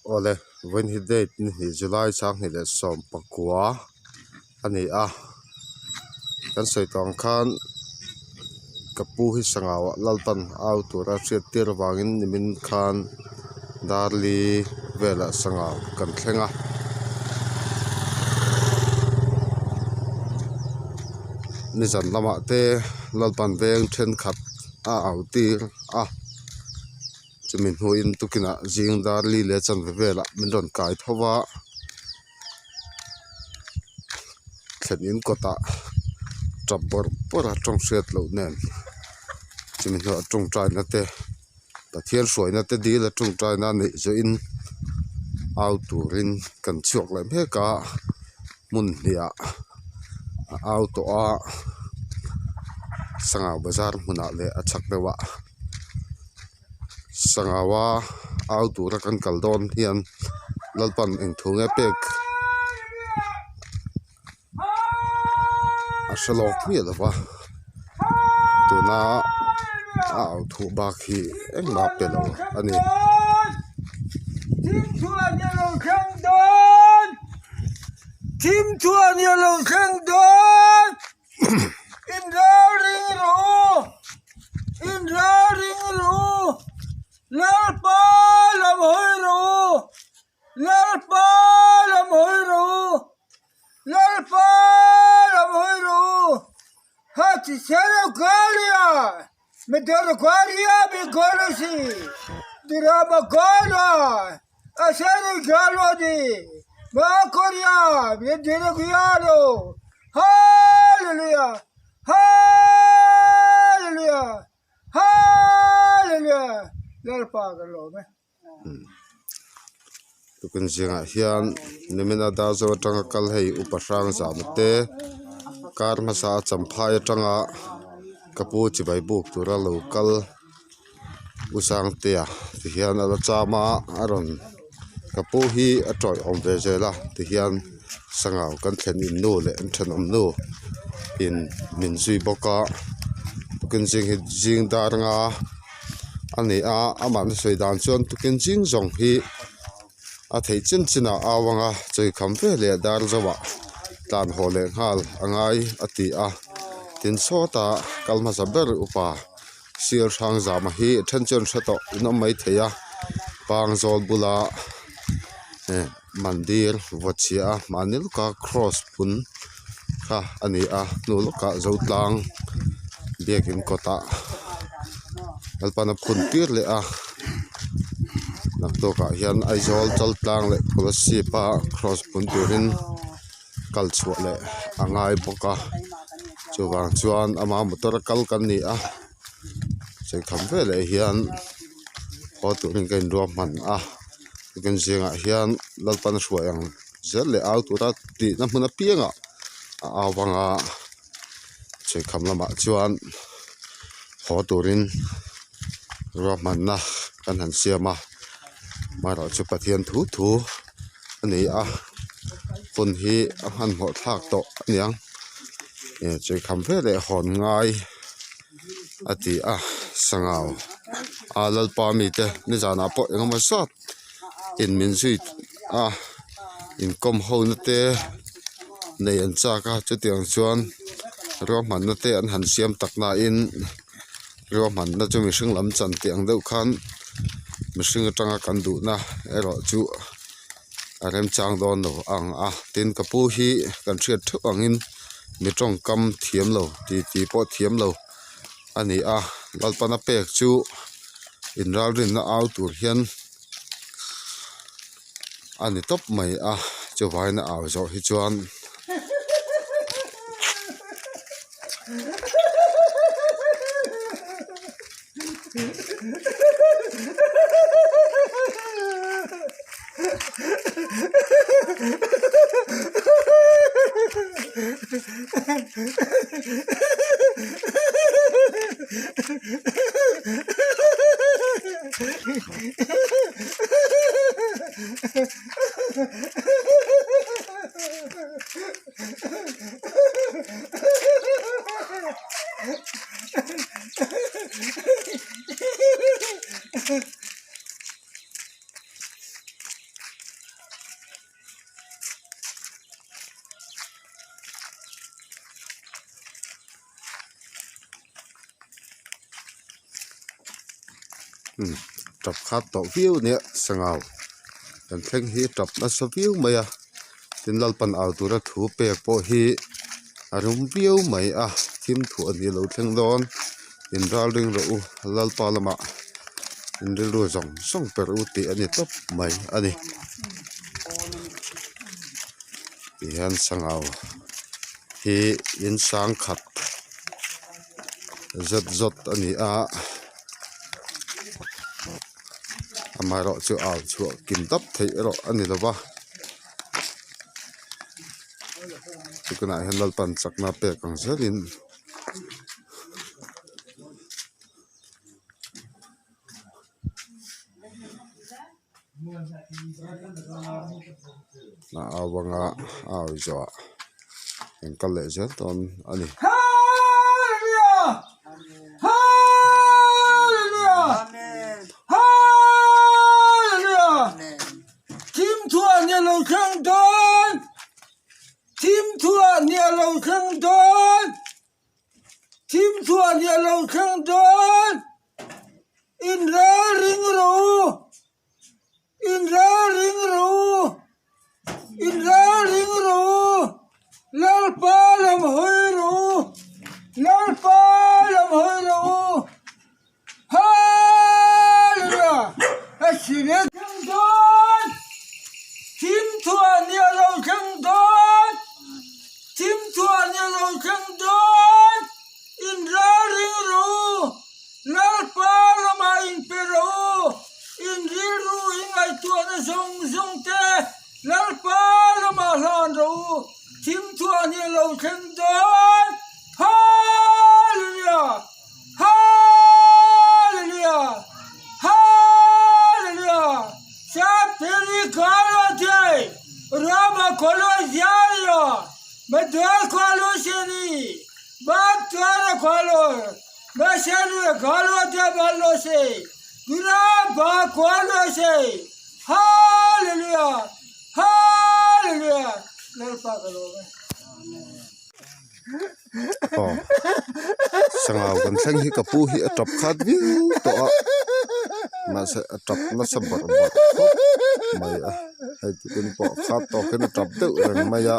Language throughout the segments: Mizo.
Awle, vawiin hi date ni hnih July 2019 a ni a, kan sawi tawh ang khan ka pu hi sangau ah Lalpan au tura hriat tir avangin nimin khan Darli velah sangau kan thleng a. Nizan lamah te Lalpan veng thenkhat a au tir a. Chumi hnuaiin tukinah zing dar li leh chanve velah min rawn kai tho va, thlen in kawtah tap bawrh bawrh a tawng hriat loh nen chumi hnuaiah tawngtaina te Pathian hruaina te dil a tawngtaina neih zawhin au turin kan chhuak leh mek a hmun hnih ah a au tawh a sangha bazar hmunah leh a chhak deuh ah. Sangawa au tura kan kal dawn hian Lalpan eng thu nge pek a hre lawk miah lo va tuna a au thu bak hi engmah pe lo a ni. In ral ring rawh u, in ral ring rawh u, Lalpa lam hawi rawh u, Lalpa lam hawi rawh u, Lalpa lam hawi rawh u, Hachicero Galia, Medoro Galia Bigolosi, Durama Gala, Aseri Galwadi, Makoria, Midirigialo, Hallelujah, Hallelujah, Hallelujah, Lalpa ka lawm e. Tukin zingah hian nimina Darzo atanga kal hei upa hrang zahna te kar hmasa a champhai atanga ka pu chibai buk tura lo kal. U Sangtea ti hian a la cham a a rawn ka pu hi a tawih awm ve zel a ti hian sangau kan thlen in nu leh an thenawm nu in min zui bawk a tukin zing hi zing dar anga a ni a amah na sawi dan chuan tukin zing zawng hi a theih chin chin ah au ang a chawikham ve leh dar zo ah tlan haw leh nghal a ngai a ti a tin sawtah kal hmasa ber upa. Sial hrang zama hi then chuan hre tawh in awm mai thei a pangzawl bula eh mandir vaw chhia a mahni lawka cross phun kha a ni a hnu lawkah zotlang biakin kawtah lalpan a phun tir leh a naktukah hian Aizawl chaltlang leh Kolasib a cross phun turin. kal chhuah leh a ngai bawk a chuvang chuan ama motor a kal kan ni a chei tham veleh hian haw turin ka inruah hman a tukin zingah hian Lalpan a hruai ang zel leh au tura tihna hmun apiangah a au anga chei kham lamah chuan haw turin ruahmanna kan han siam a amaherawhchu Pathian thu thu a ni a hun hi a hmanhmawh thlak tawh a niang eh chei kham veleh hawn ngai a ti a sangau a lalpa mite nizanah pawh eng emaw zat in min zui a inkawm ho na te nei an chak a chutiang chuan ruahmanna te an han siam tak nain ruahmanna chu mihring lam chan tih ang deuh khan mihring atanga kan duhna erawh chu a remchang dawn lo ang a tin ka pu hi kan hriat theuh angin mi tawngkam thiam lo ti ti pawh thiam lo a ni a Lalpana pek chu inralrinna au tur hian a ni tawp mai a chuvain a au zawh hi chuan. Umm tap khat tawh viau nia sangau kan thleng hi tap nasa viau mai a tin lalpan au tura thu pek pawh hi a rum viau mai a thim thuah ni lo thleng dawn in ral ring rawh u lalpa lamah in rilru zawng zawng per u tih a ni tawp mai a ni tihian sangau hi in sang khat zet zawt a ni a amaherawh chu au chhuah kim tawp theih erawh a ni lo va tukinah hian lalpan chakna pek ang zelin. A au anga a au zawh ah an kal leh zel dawn a ni. Hallelujah! Hallelujah! Hallelujah! Thim thuah ni lo thleng dawn! Thim thuah ni a lo thleng dawn! Thim thuah ni a lo thleng dawn! Inrel ring rawh u! Inrel ring rawh u! Inrel ring rawh u! Lalpa lam hawi rawh u! Lalpa lam hawi rawh u! Hallelujah! A sine thleng dawn! Thim thuah ni a lo thleng dawn! Thim thuah ni a lo thleng dawn! Inrel ring rawh u! Lalpa lamah inpe rawh u! In rilru in ngaihtuahna zawng zawng te Lalpa lamah hlan rawh u! Thim thuah ni a lo thleng dawn! Hallelujah! Hallelujah! Hallelujah! Sapiri Kalote Rama Koloziario Madhur Kolosiri Baptara Kolo Masari Kalote Balose Duraba Kolose Hallelujah! Hallelujah! Lalpa ka lawm e. Aw sangau kan thleng hi ka pu hi a tap khat viau tawh a mahse a tap nasa bawrh bawrh khawp mai a hei tukin pawh a khat tawkin a tap deuh reng mai a.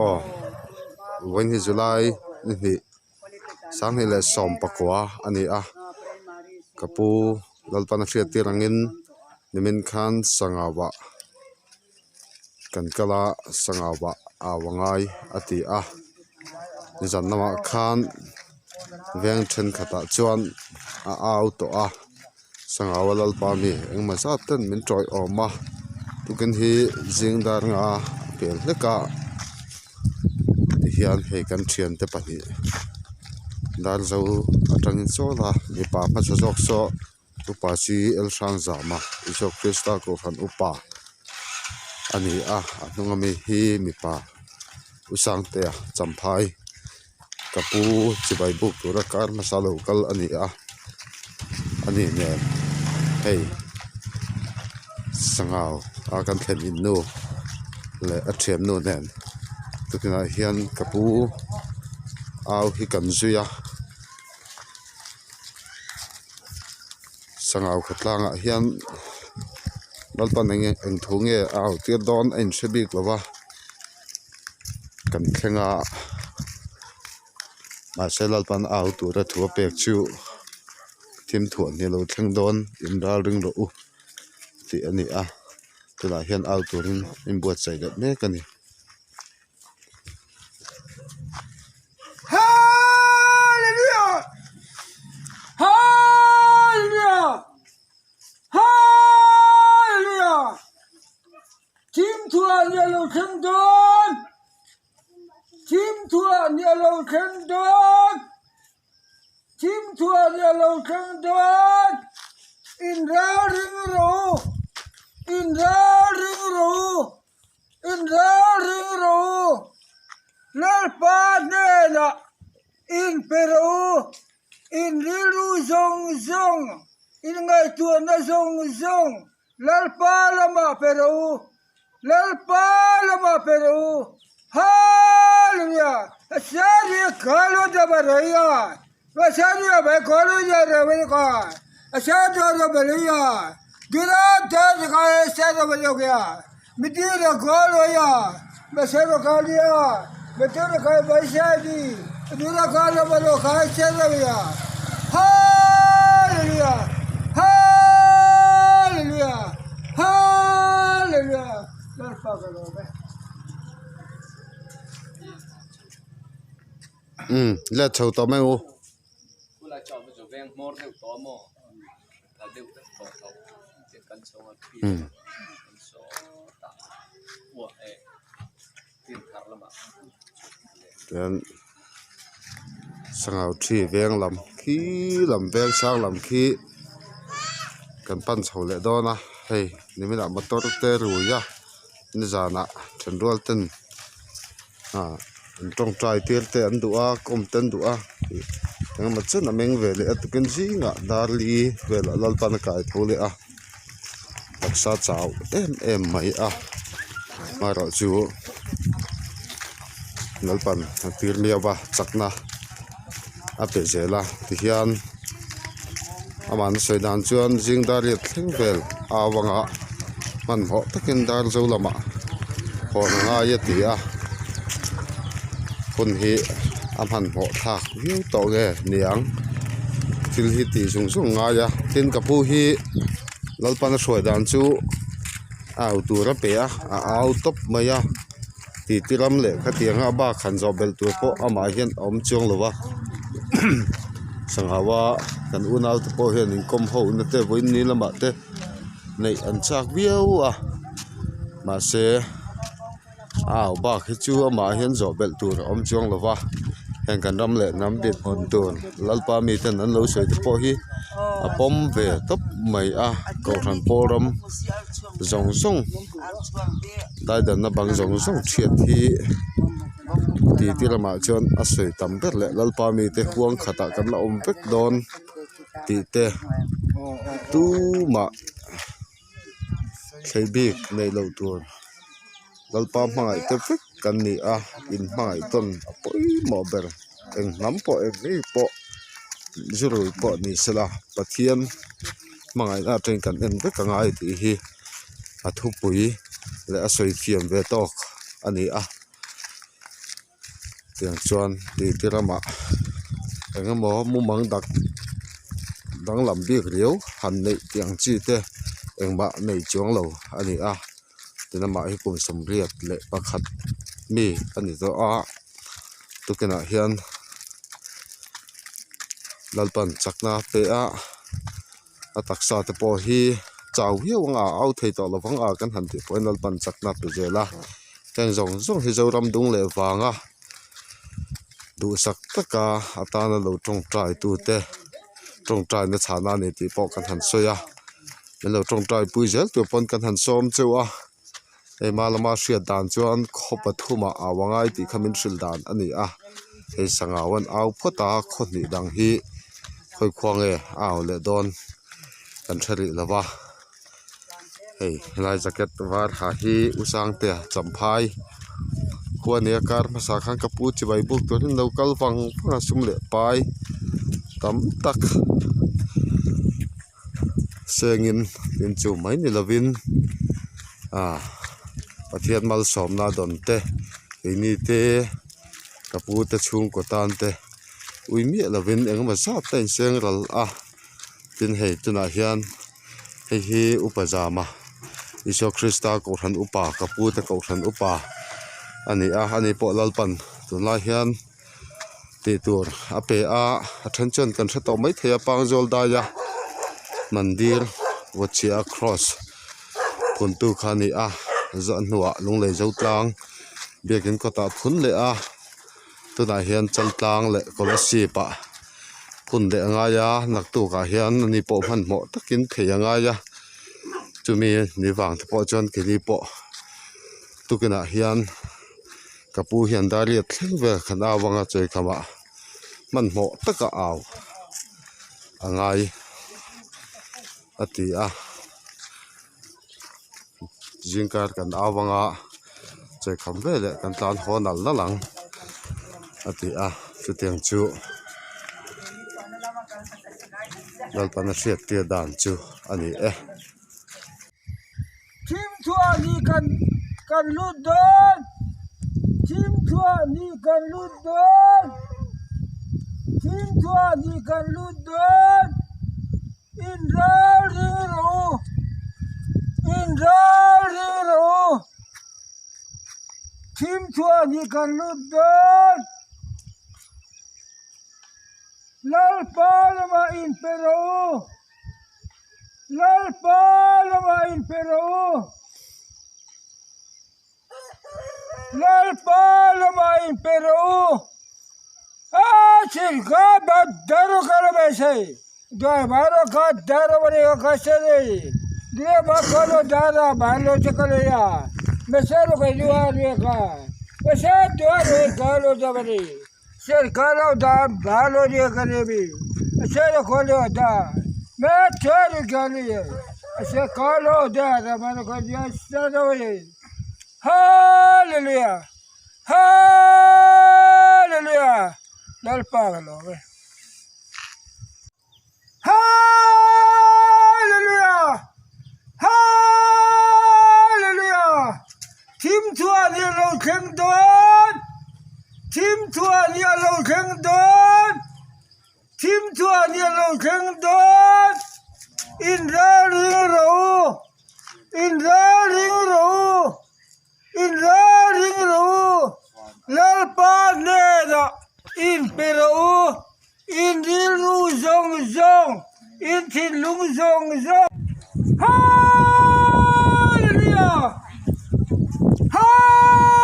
Aw vawiin hi July ni hnih sanghnih leh sawm pakua a ni a ka pu Lalpana hriat tir angin nimin khan sangau ah kan kal a sangau ah au a ngai a ti a nizan lamah khan veng thenkhatah chuan a au tawh a. Sangau a lalpa mi engemaw zat ten min tawiawm a tukin hi zing dar nga a pel hlek a tihian hei kan thiante pahnih darzo atangin sawn a mipa hmasa zawk saw upa chi el hrang zam a Isua Krista kohhran upa a ni a a hnung ami hi mipa u Sangtea champhai. Ka pu chibai buk tura kar hmasa lo kal a ni a a ni nen hei sangau a kan thlen in nu leh a thian nu nen tukinah hian ka pu au hi kan zui a sangau khawtlangah hian lalpan eng nge eng thu nge a au tir dawn a inhre bik lo va. Kan thleng a mahse Lalpan a au tura thu a pek chu thim thuah ni lo thleng dawn in ral ring rawh u tih a ni a tunah hian au turin inbuatsaih leh mek a ni. Hallelujah! Hallelujah! Hallelujah! Thim thuah ni a lo thleng dawn. Thim thuah ni a lo thleng dawn. Thim thuah ni a lo thleng dawn. Inralring rawh u, inralring rawh u, inralring rawh u. Lalpa hnenah inpe rawh u, in rilru zawng zawng, in ngaihtuahna zawng zawng Lalpa lamah pe rawh u, Lalpa lamah pe rawh u. Hallelujah! Asari kalo dabaraya, Asari abai kalo yarabaya, Asari rabalaya, Dura darga asari rabalaya, Midira kalo ya, Masaro kalia, Midira kalo baisadi, Dura kalo balo asari rabaya. Hallelujah! Hallelujah! Hallelujah! Lalpa ka lawm e. Umm let chho tawh mai u. Umm. Chuan sangau thi veng lam khi lam veng sang lam khi kan pan chho leh dawn a hei niminah motor te rui a nizanah thenrual ten ah an tawngtai tir te an duh a kawm te an duh a engemaw chen a meng ve leh a tukin zingah darli velah lalpan a kai tho leh a taksa chau em em mai a amaherawh chu lalpan a tir miau a chakna a pe zel a tihian amah na sawi dan chuan zing dar riat thleng vel a avanga hmanhmawh takin dar zo lamah hawn a ngai a ti a hun hi a hmanhmawh thlak viau tawh nge niang thil hi tih zung zung a ngai a tin ka pu hi Lalpana hruai dan chu a au tur a pe a a au tawp mai a titi ram leh khatianga a bak han zawh belh tur pawh amah hian a awm chuang lo va sangha kan unau te pawh hian inkawm ho na te vawiin ni lamah te neih an chak viau a mahse a au bak hi chu amah hian zawh belh tur a awm chuang lo va heng kan ram leh hnam dinhmun tur lalpa mi ten an lo sawi te pawh hi a pawm ve tawp mai a kohhran pawl ram zawng zawng daidanna bang zawng zawng chhiat hi titi lamah chuan a sawi tam ber leh lalpa mite huang khatah kan la awm vek dawn tih te tumah thlei bik neih loh tur lalpa hmangaih te vek kan ni a inhmangaih tawn a pawimawh ber eng hnam pawh eng mi pawh zurui pawh ni sela Pathian hmangaihna atangin kan en vek angai tih hi a thupui leh a sawi thiam ve tawk a ni a tiang chuan titi ramah eng emaw mumang dak danglam bik riau han neih tih ang chi te engmah nei chuang lo a ni a tin amah hi kum 81 mi a ni tawh a tukinah hian Lalpan chakna a pe a a taksa te pawh hi chau viau anga a au thei tawh lovang a kan han tih pawhin Lalpan chakna a pe zel a heng zawng zawng hi Zoram dung leh vanga duhsak taka atana lo tawngtai tute tawngtai na chhana a ni tih pawh kan han sawi a min lo tawngtai pui zel tur pawn kan han sawm cheu a hei hma lama hriat dan chuan khaw pathumah au a ngai tih kha min hrilh dan a ni a hei sangau an au phawt a khaw hnih dang hi khawi khua nge a au leh dawn kan hre rih lo va hei helai jacket var ha hi u sangtea champhai khua nia kar hmasa khan ka pu chibai buk turin lo kal vang vang a sum leh pai tam tak sengin tin chu mai ni lovin ah Pathian malsawmna dawn te keini te ka pu te chhungkaw tan te ui miah lovin engemaw zat a inseng ral a tin hei tunah hian hei hi upa zama Isua Krista kohhran upa ka pu te kohhran upa a ni a ani pawh Lalpan tunlai hian tih tur a pe a a then chuan kan hre tawh maithei a pangzawl daia mandir vawchhia cross phuntu kha a ni a zawh hnuah lunglei zo tlang biakin kawtah a phun leh a. Tunah hian Chaltlang leh Kolasib ah phun leh a ngai a, naktuk ah hian ani pawh hmanhmawh takin thei a ngai a, chumi ni vang te pawh chuan keini pawh tukinah hian ka pu hian dariat thleng vel kan au ang a chawikhamah hmanhmawh taka au a ngai a ti a zingkar kan au ang a chawikam veleh kan tlan haw nal nal ang a ti a chutiang chu Lalpana hriat tir dan chu a ni e. Thimthuah ni kan kan lut dawn Thimthuah ni kan lut dawn Thimthuah ni kan lut dawn In ral ring rawh u In ral ring rawh u Thimthuah ni kan lut dawn Lalpa lamah inpe rawh u. Lalpa lamah inpe rawh u. Lalpa lamah inpe rawh u. A silka badaro kalabasai. Dwabaro ka darabari ka sere. Dwaba kalo dara balo chakalaya. Mesaro ka duare ka. Mesa duare kalo dabari. Serkalo da balo de karebi. Sero kolo da. Me chori kali. Serkalo da da mano ka dia sero ye. Hallelujah. Hallelujah. Dal pagalo. Hallelujah! Hallelujah! Thim thuah ni a lo thleng dawn! Thim thuah ni a lo thleng dawn! Thim thuah ni a lo thleng dawn! Inralring rawh u! Inralring rawh u! Inralring rawh u, Lalpa hnenah inpe rawh u, in rilru zawng zawng, in thinlung zawng zawng. Hallelujah! Hallelujah!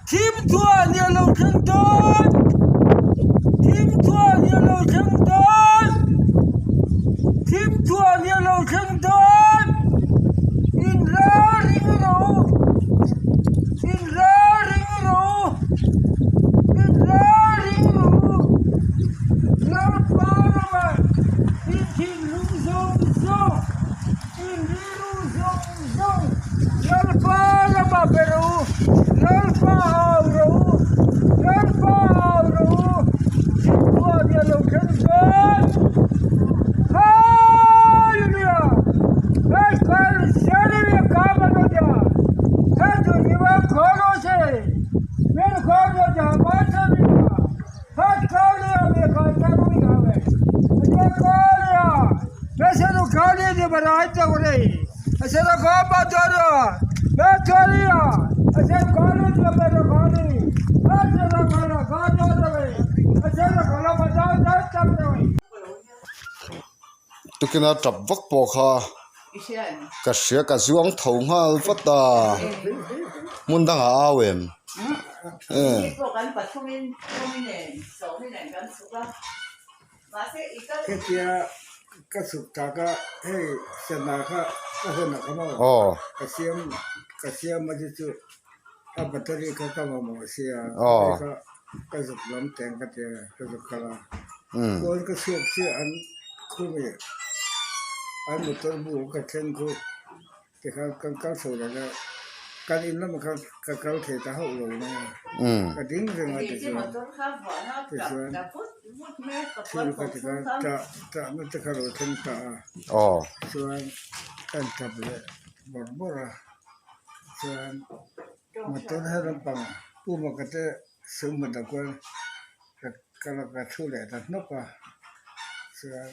Thim thuah ni a lo thleng dawn! Thim thuah ni a lo thleng dawn! Thim thuah ni a lo thleng dawn! In ral ring rawh u! In ral ring rawh u! In ral ring rawh u! Lalpa lamah in thinlung zawng zawng, in rilru zawng Zawng Lalpa lamah pe rawh u, Lalpa au rawh u, Lalpa au rawh u, Thingkua nia lo thleng dawn. Hallelujah! Hei kal Jeremia kama lo dia, hei tu riwa kholo se, mer kholo dia ma sa riwa, hei kalia me ka ta ru ga we, hei kalia, me se ru kalia de barai ta ore. Tukina tap vak pawh kha ka hria ka zuang tho nghal vat a hmun dangah a au em Hetia ka chhuk tak a hei sana kha ka hawn a ka maw ka siam ka siam a chu chu a battery kha ka mamawh sia hei kha ka zuk lam teng ka tia ka zuk kal a pawn ka chhuak chiah an khumi an motor bu ka thleng khu. Tikhan kan kal chho leh a, kan in lamah khan ka kal thei ta hauh lo mai a, ka ding reng a tichuan tichuan thil kha tikhan tah tahna te kha lo thleng ta a, chuan kan tap leh bawrh bawrh a, chuan motor he lampang puma ka te sumhmun ah khuan ka ka thu leh ta hnawk a, chuan.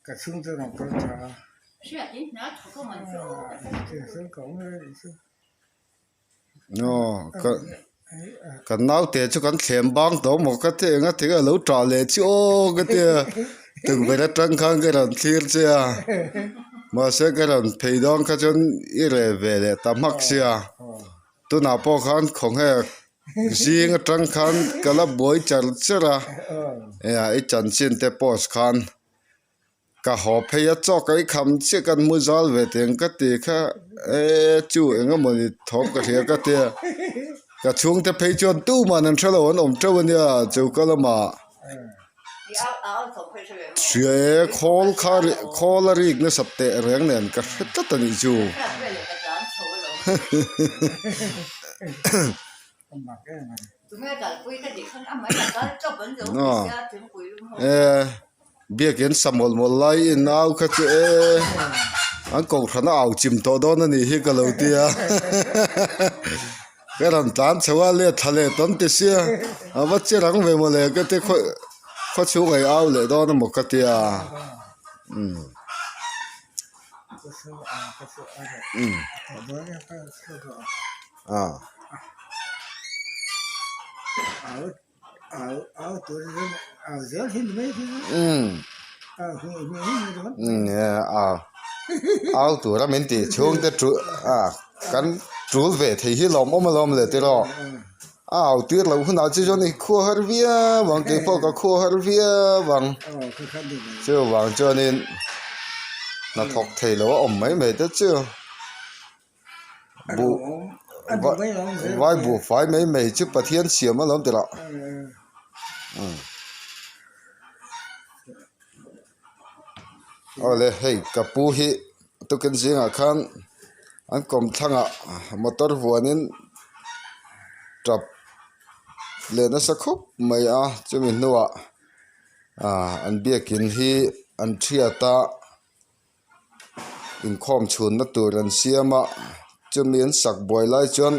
Ka chhung chu rawn kal tha a. Aw ka ka naute chu kan thlem bang tawh maw ka ti eng a ti a lo tah leh chu aw ka tia tukverh atang khan ka rawn thlir che a mahse ka rawn phei dawn kha chuan i reh ve leh ta hmak sia tunah pawh khan khawnge. Zing atang khan ka la buai char char a, i chanchin te post khan ka haw phei a chaw ka i kham chiah kan mu zal ve teng ka ti kha e chu eng emaw ni thawm ka hria ka tia ka chhungte phei chuan tuman an hrelo an awm teuh ania choka lamah hria e khawl kha khawl a rik nasa teh reng nen ka hre tlat a nih chu. Biakin sa mawlh mawlh lai in au kha chu e an kohhran a au chim tawh dawn a nih hi ka lo ti a ka rawn tlan chho a let thla leh tawn ti sia a va che rang ve mawle ka ti khaw khaw chhung ei au leh dawn emaw ka tia umm. Au tura min tih chhungte tul kan tul ve thei hi lawmawm alawm le tiraw a au tir loh hunah chu chuan i khua har viau ang keipawh ka khua har viau ang chuvang chuanin hnathawk thei lo a awm mai mai te chu. Buh vai buh fai mai mai chu Pathian siam alawm tih lah awle hei ka pu hi tukin zingah khan an kawmthlangah motor vuanin tap leh nasa khawp mai a chumi hnuah ah an biakin hi an thiat a. Inkhawm chhunna tur an siam a, chumi an sak buai lai chuan.